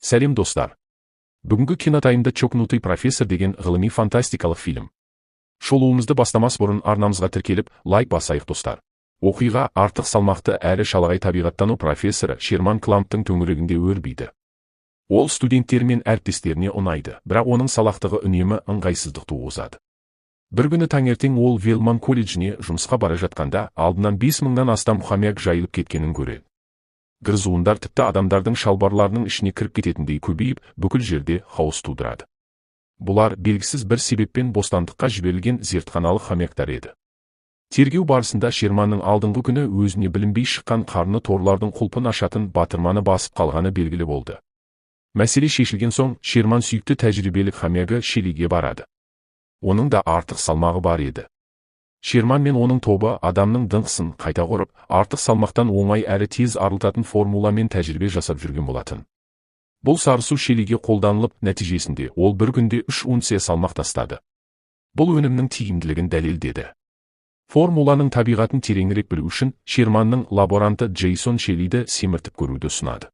Сәлем, достар! Бүгінгі Кинотаймда «Чокнутый профессор» деген ғылыми фантастикалық фильм. Шолуымызды бастамас бұрын арнамызға тіркеліп, лайк басайық, достар. Оқиға артық салмақты әрі шалағай табиғаттану профессоры Шерман Кламптың төңірегінде өрбиді. Ол студенттер мен әріптестеріне ұнайды, бірақ оның салақтығы үнемі ыңғайсыздық туғызады. Бір күні таңертең ол Велман колледжіне жұмысқа бара жатқанда, алдынан 5000-нан астам хомяк жайылып кеткенін көреді. Грызундар тіпті адамдардың шалбарларының ішіне кіріп кететіндей көбейіп, бүкіл жерде хаос тудырады. Бұлар белгісіз бір себеппен бостандыққа жіберілген зертханалық хомяктар еді. Тергеу барысында Шерманның алдыңғы күні өзіне білінбей шыққан қарны торлардың құлпын ашатын батырманы басып қалғаны белгілі болды. Мәселе шешілген соң, Шерман сүйікті тәжірибелік хомягы Шелиге барады. Оның да артық салмағы бар еді. Шерман мен оның тобы адамның дыңқысын қайта құрып, артық салмақтан оңай әрі тез арылтатын формуламен тәжірибе жасап жүрген болатын. Бұл сарысу Шелиге қолданылып, нәтижесінде ол бір күнде 3 унция салмақ тастады. Бұл өнімнің тиімділігін дәлелдеді. Формуланың табиғатын тереңірек білу үшін Шерманның лаборанты Джейсон Шелиді семіртіп көруді ұсынады.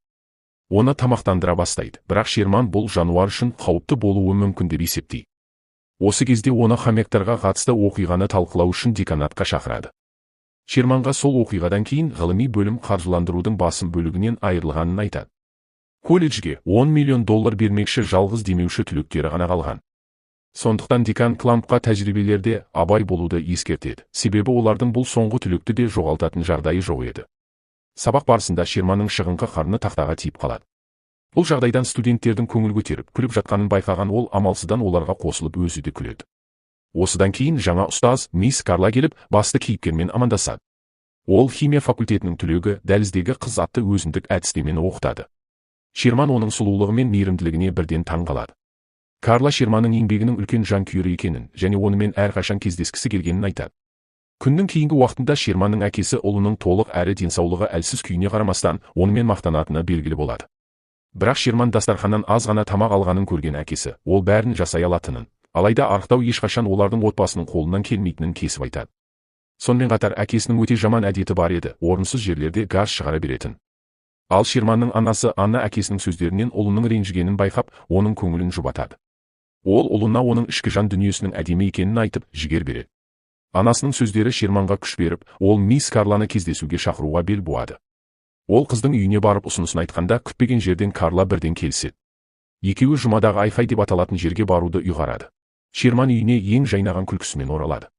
Оны тамақтандыра бастайды, бірақ Шерман бұл жануар үшін қауіпті болуы мүмкін деп есептейді. Осы кезде оны хомяктарға қатысты оқиғаны талқылау үшін деканатқа шақырады. Шерманға сол оқиғадан кейін ғылыми бөлім қаржыландырудың басым бөлігінен айырылғанын айтады. Колледжге 10 миллион доллар бермекші жалғыз демеуші түлектері ғана қалған. Сондықтан декан Клампқа тәжірибелерде абай болуды ескертеді, себебі олардың бұл соңғы түлекті де жоғалтатын жағдайы жоқ еді. Сабақ барысында Шерманның шығыңқы қарны тақтаға тиіп қалады. Бұл жағдайдан студенттердің көңіл көтеріп, күліп жатқанын байқаған ол амалсыздан оларға қосылып, өзі де күледі. Осыдан кейін жаңа ұстаз мисс Карла келіп, басты кейіпкермен амандасады. Ол химия факультетінің түлегі «Дәліздегі қыз» атты өзіндік әдістемені оқытады. Шерман оның сұлулығы мен мейірімділігіне бірден таң қалады. Карла Шерманның еңбегінің үлкен жанкүйері екенін және онымен әрқашан кездескісі келгенін айтады. Күннің кейінгі уақытында Шерманның әкесі ұлының толық әрі денсаулығы әлсіз күйіне қарамастан, онымен мақтанатыны белгілі болады. Бірақ Шерман дастарханнан аз ғана тамақ алғанын көрген әкесі ол бәрін жасай алатынын, алайда арықтау ешқашан олардың отбасының қолынан келмейтінін кесіп айтады. Сонымен қатар әкесінің өте жаман әдеті бар еді: орынсыз жерлерде газ шығара беретін. Ал Шерманның анасы Анна әкесінің сөздерінен ұлының ренжігенін байқап, оның көңілін жұбатады. Ол ұлына оның ішкі жан дүниесінің әдемі екенін айтып, жігер береді. Анасының сөздері Шерманға күш беріп, ол мисс Карланы кездесуге шақыруға бел буады. Ол қыздың үйіне барып, ұсынысын айтқанда, күтпеген жерден Карла бірден келіседі. Екеуі «Жұмадағы айқай» деп аталатын жерге баруды ұйғарады. Шерман үйіне ең жайнаған күлкісімен оралады.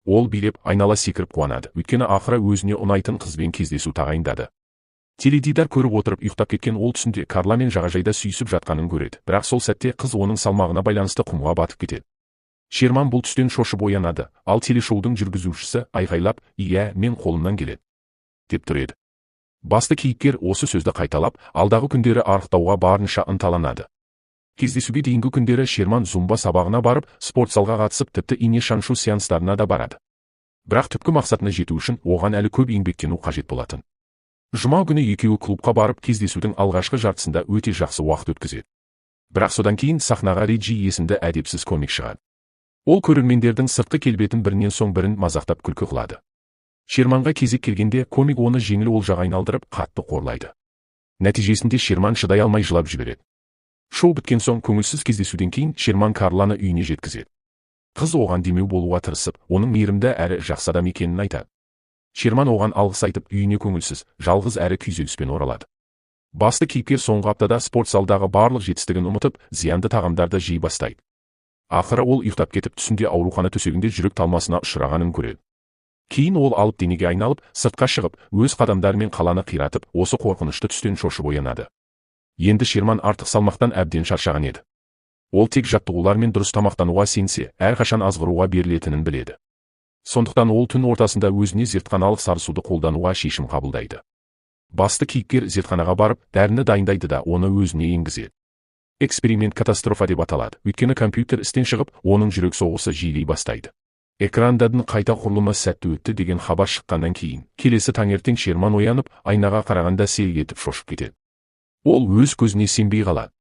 Ол билеп, айнала секіріп қуанады, өйткені ақыры өзіне ұнайтын қызбен кездесу тағайындады. Теледидар көріп отырып ұйықтап кеткен ол түсінде Карламен жағажайда сүйісіп жатқанын көреді, бірақ сол сәтте қыз оның салмағына байланысты құмға батып кетеді. Шерман бұл түстен шошып оянады, ал телешоудың жүргізушісі айқайлап, «Иә, мен қолымнан келеді», – деп тұр еді. Басты кейіпкер осы сөзді қайталап, алдағы күндері арықтауға барынша ынталанады. Кездесуге дейінгі күндері Шерман зумба сабағына барып, спорт залға қатысып, тіпті ине шаншу сеанстарына да барады. Бірақ түпкі мақсатына жету үшін оған әлі көп еңбектену қажет болатын. Жұма күні екеуі клубқа барып, кездесудің алғашқы жартысында өте жақсы уақыт өткізеді. Бірақ содан кейін сахнаға Реджи есімді әдепсіз комик шығады. Ол көрермендердің сыртқы келбетін бірінен соң бірін мазақтап, күлкі қылады. Шерманға кезек келгенде, комик оны жеңіл олжаға айналдырып, қатты қорлайды. Нәтижесінде Шерман шыдай алмай жылап жібереді. Шоу біткен соң, көңілсіз кездесуден кейін Шерман Карланы үйіне жеткізеді. Қыз оған демеу болуға тырысып, оның мейірімді әрі жақсы адам екенін айтады. Шерман оған алғыс айтып, үйіне көңілсіз, жалғыз әрі күйзеліспен оралады. Басты кейіпкер соңғы аптада спорт залдағы барлық жетістігін ұмытып, зиянды тағамдарды жей бастайды. Ақыры ол ұйықтап кетіп, түсінде аурухана төсегінде жүрек талмасына ұшырағанын көреді. Кейін ол алып денеге айналып, сыртқа шығып, өз қадамдарымен қаланы қиратып, осы қорқынышты түстен шошып оянады. Енді Шерман артық салмақтан әбден шаршаған еді. Ол тек жаттығулар мен дұрыс тамақтануға сенсе, әрқашан азғыруға берілетінін біледі. Сондықтан ол түн ортасында өзіне зертханалық сарысуды қолдануға шешім қабылдайды. Басты кейіпкер зертханаға барып, дәріні дайындайды да, оны өзіне енгізеді. Эксперимент катастрофа деп аталады, өйткені компьютер істен шығып, оның жүрек соғысы жиілей бастайды. Экрандардың қайта құрылымы сәтті өтті деген хабар шыққаннан кейін, келесі таңертең Шерман оянып, айнаға қарағанда селк етіп шошып кетеді. Ол өз көзіне сенбей қалады.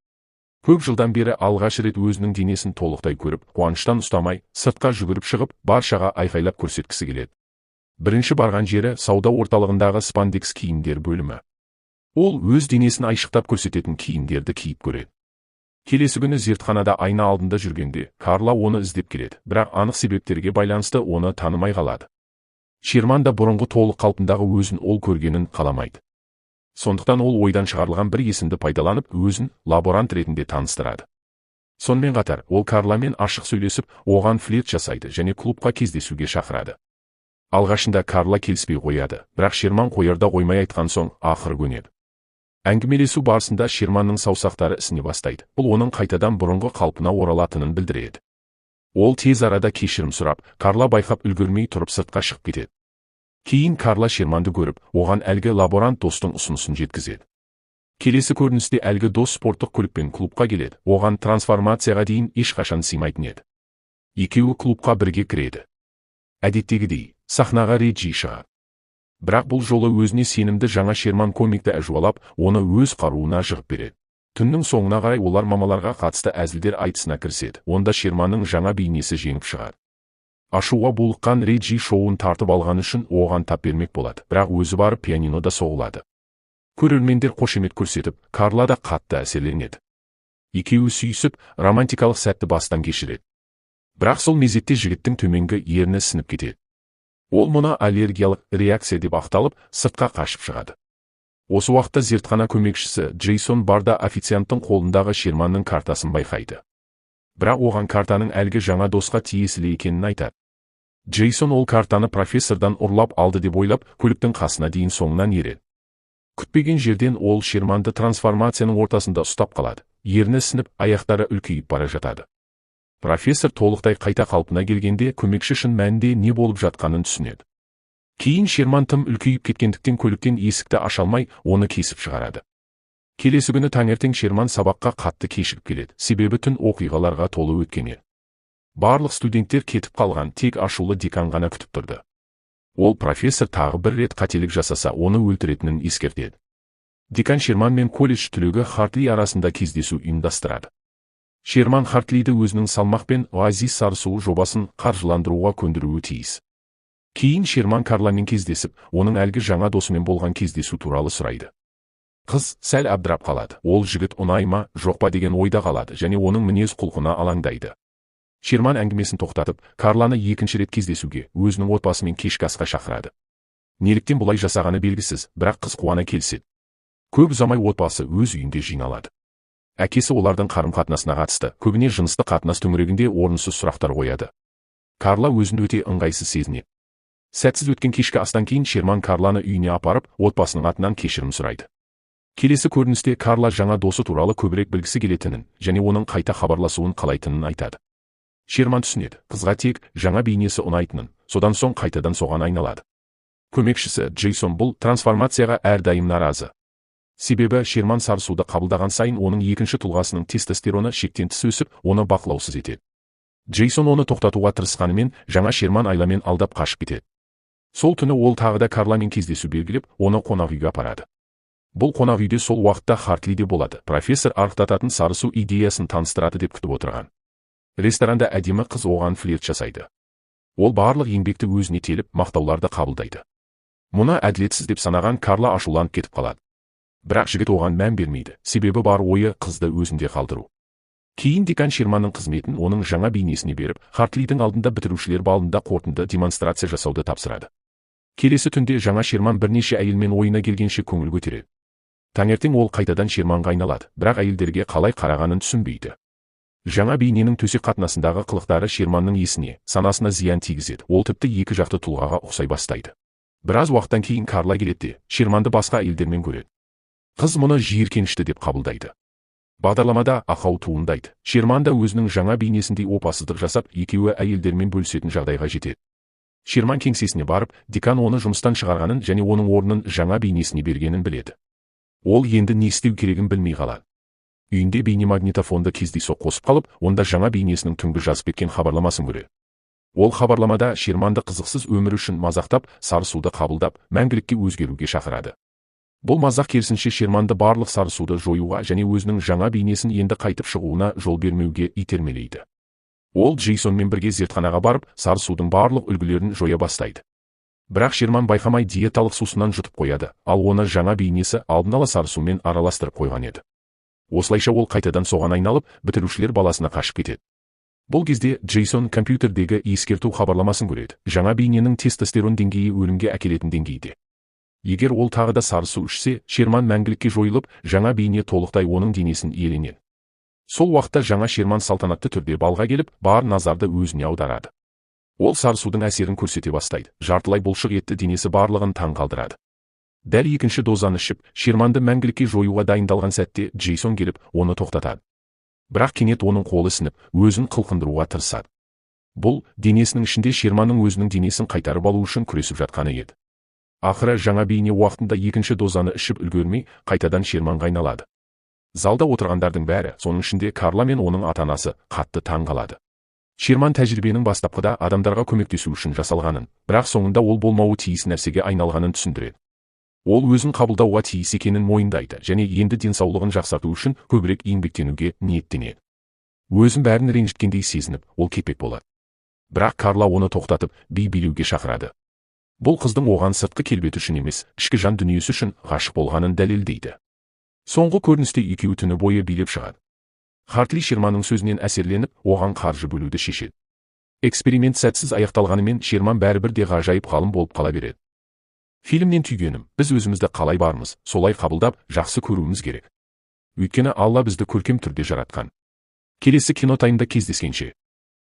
Көп жылдан бері алғаш рет өзінің денесін толықтай көріп, қуаныштан ұстамай, сыртқа жүгіріп шығып, баршаға айқайлап көрсеткісі келеді. Бірінші барған жері – сауда орталығындағы спандекс киімдер бөлімі. Ол өз денесін айшықтап көрсететін киімдерді киіп көреді. Келесі күні зертханада айна алдында жүргенде Карла оны іздеп келеді, бірақ анық себептерге байланысты оны танымай қалады. Шерман да бұрынғы толық қалпындағы өзін ол көргенін қаламайды. Сондықтан ол ойдан шығарылған бір есімді пайдаланып, өзін лаборант ретінде таныстырады. Сонымен қатар, ол Карламен ашық сөйлесіп, оған флирт жасайды және клубқа кездесуге шақырады. Алғашында Карла келіспей қояды, бірақ Шерман қоярда қоймай айтқан соң ақыры көнеді. Әңгімелесу барысында Шерманның саусақтары ісіне бастайды. Бұл оның қайтадан бұрынғы қалпына оралатынын білдіреді. Ол тез арада кешірім сұрап, Карла байқап үлгермей тұрып сыртқа шығып кетеді. Кейін Карла Шерманды көріп, оған әлгі лаборант достың ұсынысын жеткізеді. Келесі көріністе әлгі дос спорттық көлікпен клубқа келеді. Оған трансформацияға дейін ешқашан сыймайтын еді. Екеуі клубқа бірге кіреді. Әдеттегідей, сахнаға Реджи шығады. Бірақ бұл жолы өзіне сенімді жаңа Шерман комикті әжуалап, оны өз қаруына жығып береді. Түннің соңына қарай олар мамаларға қатысты әзілдер айтысына кіріседі. Онда Шерманның жаңа бейнесі жеңіп шығады. Ашуға булыққан Реджи шоуын тартып алған үшін оған тап бермек болады, бірақ өзі барып пианинода соғылады. Көрермендер қошемет көрсетіп, Карла да қатты әсерленеді. Екеуі сүйісіп, романтикалық сәтті бастан кешіреді. Бірақ сол мезетте жігіттің төменгі ерні сініп кетеді. Ол мұны аллергиялық реакция деп ақталып, сыртқа қашып шығады. Осы уақытта зертхана көмекшісі Джейсон барда официанттың қолындағы Шерманның картасын байқайды. Бірақ оған картаның әлгі жаңа досқа тиесілі екенін айтады. Джейсон ол картаны профессордан ұрлап алды деп ойлап, көліктің қасына дейін соңынан ереді. Күтпеген жерден ол Шерманды трансформацияның ортасында ұстап қалады. Ерні сініп, аяқтары үлкейіп бара жатады. Профессор толықтай қайта қалпына келгенде көмекші шын мәнінде не болып жатқанын түсінеді. Кейін Шерман тым үлкейіп кеткендіктен көліктен есікті аша алмай, оны кесіп шығарады. Келесі күні таңертең Шерман сабаққа қатты кешігіп келеді, себебі түн оқиғаларға толы өткен еді. Барлық студенттер кетіп қалған, тек ашулы декан ғана күтіп тұрды. Ол профессор тағы бір рет қателік жасаса, оны өлтіретінін ескертеді. Декан Шерман мен колледж түлегі Хартли арасында кездесу ұйымдастырады. Шерман Хартлиді өзінің салмақ пен оазис сарысуы жобасын қаржыландыруға көндіруі тиіс. Кейін Шерман Карламен кездесіп, оның әлгі жаңа досымен болған кездесу туралы сұрайды. Қыз сәл абдырап қалады. Ол жігіт ұнай ма, жоқ па деген ойда қалады және оның мінез құлқына алаңдайды. Шерман әңгімесін тоқтатып, Карланы екінші рет кездесуге, өзінің отбасымен кешкі асқа шақырады. Неліктен бұлай жасағаны белгісіз, бірақ қыз қуана келіседі. Көп ұзамай отбасы өз үйінде жиналады. Әкесі олардың қарым-қатынасына қатысты, көбіне жыныстық қатынас төңірегінде орынсыз сұрақтар қояды. Карла өзін өте ыңғайсыз сезінеді. Сәтсіз өткен кешкі астан кейін Шерман Карланы үйіне апарып, отбасының атынан кешірім сұрайды. Келесі көріністе Карла жаңа досы туралы көбірек білгісі келетінін және оның қайта хабарласуын қалайтынын айтады. Шерман түсінеді, қызға тек жаңа бейнесі ұнайтынын, содан соң қайтадан соған айналады. Көмекшісі Джейсон бұл трансформацияға әрдайым наразы. Себебі Шерман сарысуды қабылдаған сайын оның екінші тұлғасының тестостероны шектен тыс өсіп, оны бақылаусыз етеді. Джейсон оны тоқтатуға тырысқанымен, жаңа Шерман айламен алдап қашып кетеді. Сол түні ол тағы да Карламен кездесу белгілеп, оны қонақ үйге апарады. Бұл қонақ үйде сол уақытта Хартли де болады. Профессор арықтататын сарысу идеясын таныстырады деп күтіп отырған. Ресторанда әдемі қыз оған флирт жасайды. Ол барлық еңбекті өзіне теліп, мақтауларды қабылдайды. Мұны әділетсіз деп санаған Карла ашуланып кетіп қалады. Бірақ жігіт оған мән бермейді, себебі бар ойы қызды өзінде қалдыру. Кейін декан Шерманның қызметін оның жаңа бейнесіне беріп, Хартлидің алдында бітірушілер балында қорытынды демонстрация жасауды тапсырады. Келесі түнде жаңа Шерман бірнеше әйелмен ойына келгенше көңіл көтереді. Таңертең ол қайтадан Шерманға айналады, бірақ әйелдерге қалай қарағанын түсінбейді. Жаңа бейненің төсек қатынасындағы қылықтары Шерманның есіне, санасына зиян тигізеді. Ол тіпті екі жақты тұлғаға ұқсай бастайды. Біраз уақыттан кейін Карла келеді де, Шерманды басқа әйелдермен көреді. Қыз мұны жиіркенішті деп қабылдайды. Бағдарламада ақау туындайды. Шерман да өзінің жаңа бейнесіндей опасыздық жасап, екеуі әйелдермен бөлісетін жағдайға жетеді. Шерман кеңсесіне барып, декан оны жұмыстан шығарғанын және оның орнын жаңа бейнесіне бергенін біледі. Ол енді не істеу керегін білмей қалады. Үйінде бейнемагнитофонды кездейсоқ қосып қалып, онда жаңа бейнесінің түнгі жазып кеткен хабарламасын көреді. Ол хабарламада Шерманды қызықсыз өмір үшін мазақтап, сарысуды қабылдап, мәңгілікке өзгеруге шақырады. Бұл мазақ керісінше Шерманды барлық сарысуды жоюға және өзінің жаңа бейнесін енді қайтып шығуына жол бермеуге итермелейді. Ол Джейсонмен бірге зертханаға барып, сарысудың барлық үлгілерін жоя бастайды. Бірақ Шерман байқамай диеталық сусыннан жұтып қояды, ал оны жаңа бейнесі алдын ала сары сумен араластырып қойған еді. Осылайша ол қайтадан соған айналып, бітірушілер баласына қашып кетеді. Бұл кезде Джейсон компьютердегі ескерту хабарламасын көреді. Жаңа бейненің тестостерон деңгейі өлімге әкелетін деңгейде. Егер ол тағы да сары су ішсе, Шерман мәңгілікке жойылып, жаңа бейне толықтай оның денесін иеленеді. Сол уақытта жаңа Шерман салтанатты түрде балға келіп, бар назарды өзіне аударады. Ол сары судың әсерін көрсете бастайды. Жартылай бұлшық етті денесі барлығын таң қалдырады. Дәл екінші дозаны ішіп, Шерманды мәңгілікке жоюға дайындалған сәтте Джейсон келіп, оны тоқтатады. Бірақ кенет оның қолы ісініп, өзін қылқындыруға тырысады. Бұл денесінің ішінде Шерманның өзінің денесін қайтарып алу үшін күресіп жатқаны еді. Ақыры жаңа бейне уақытында екінші дозаны ішіп үлгермей, қайтадан Шерманға айналады. Залда отырғандардың бәрі, соның ішінде Карла мен оның ата-анасы, қатты таң қалады. Шерман тәжірибенің бастапқыда адамдарға көмектесу үшін жасалғанын, бірақ соңында ол болмауы тиіс нәрсеге айналғанын түсіндіреді. Ол өзін қабылдауға тиіс екенін мойындайды және енді денсаулығын жақсарту үшін көбірек еңбектенуге ниеттенеді. Өзін бәрін ренжіткендей сезініп, ол кетпек болады. Бірақ Карла оны тоқтатып, би билеуге шақырады. Бұл қыздың оған сыртқы келбеті үшін емес, ішкі жан дүниесі үшін ғашық болғанын дәлелдейді. Соңғы көріністе екеуі түні бойы билеп шығады. Хартли Шерманның сөзінен әсерленіп, оған қаржы бөлуді шешеді. Эксперимент сәтсіз аяқталғанымен, Шерман бәрібір де ғажайып ғалым болып қала береді. Фильмнен түйгенім: біз өзімізді қалай бармыз, солай қабылдап, жақсы көруіміз керек. Өйткені Алла бізді көркем түрде жаратқан. Келесі кинотаймда кездескенше.